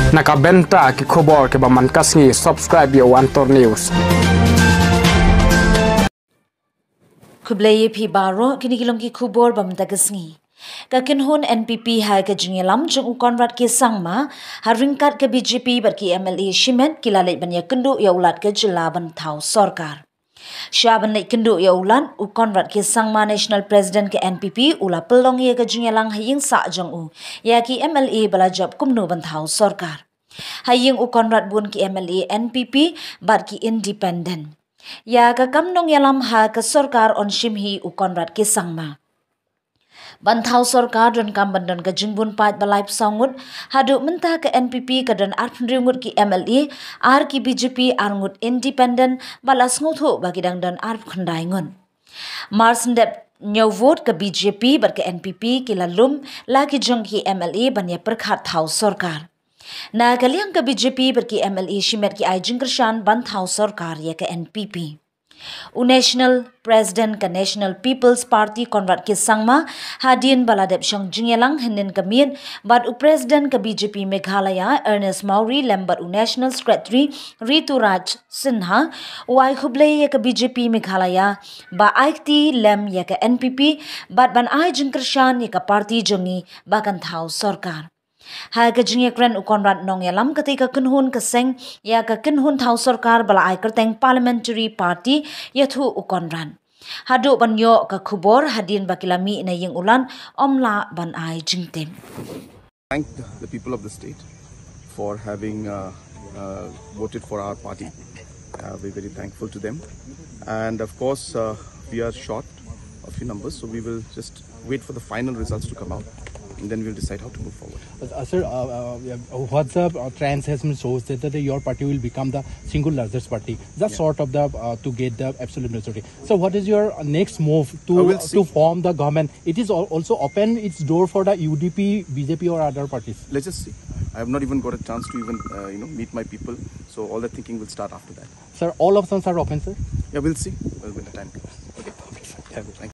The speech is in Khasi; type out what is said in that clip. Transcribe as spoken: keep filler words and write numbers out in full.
Na ka bynta ki khubor kiba man ka sngi, subscribe ïa u Antor News. Khublei ïa phi baroh, kine ki long ki khubor ba mynta ka sngi. Ka kynhun N P P ha ka jingïalam jong u Conrad K Sangma, ha ryngkat ka B J P bad ki M L A shimet ki la leit ban ïakynduh ïa u Lat ka jylla ban thaw sorkar. Sha ban leit kynduh ïa u Lat, u Conrad K Sangma, National President ka N P P, u la pynlong ïa ka jingïalang ha ïing sah jong u ïa ki M L A ba la jop kumno ban thaw sorkar. Ha ïing u Conrad bun ki M L A N P P bad ki independent. Ïa ka kam nongïalam ha ka sorkar yn shim hi u Conrad K Sangma. Ban thaw sorkar donkam ban don ka jingbun paid ba laiphew saw ngut, haduh mynta ka N P P ka don arphew hynriew ngut ki M L A, ar ki B J P, ar ngut independent, ba la sngewthuh ba ki dang don arphew khyndai ngut. Mar shen dep hynñiew vote, ka B J P bad ka N P P ki la lum la ki jong ki M L A ban ïa pyrkhat thaw sorkar. Na ka liang ka B J P bad ki M L A shimet ki ai jingkyrshan ban thaw sorkar ïa ka N P P. U National President ka National People's Party, Conrad K Sangma, hadien ba la dep shong jingïalang hynnin ka miet bad u President ka B J P Meghalaya, Ernest Mawrie, lem bad u National Secretary, Rituraj Sinha, u ai khublei ïa ka B J P Meghalaya ba ai kti lem ïa ka N P P bad ban ai jingkyrshan ïa ka party jong ngi ba kan thaw sorkar. Ha ka jingïakren u Conrad, nongïalam katei ka kynhun ka seng ïa ka kynhun thaw sorkar ba la ai kyrteng Parliamentary Party, ïathuh u Conrad. Haduh ban ïoh ka khubor hadien ba ki la mih na ïing u Lat, ym lah ban ai jingtip. Thank the people of the state for having uh, uh, voted for our party. Uh, we're very thankful to them. And of course, uh, we are short a few numbers, so we will just wait for the final results to come out, and then we'll decide how to move forward. Uh, sir, uh, uh, what's the uh, trends has been shows that, that your party will become the single largest party, just Yeah. short of the uh, to get the absolute majority. So, what is your next move to I will see. to form the government? It is al- also open its door for the U D P, B J P, or other parties. Let's just see. I have not even got a chance to even uh, you know meet my people, so all the thinking will start after that. Sir, all options are open, sir. Yeah, we'll see. Well, when the time comes. Okay. Okay. Thank you.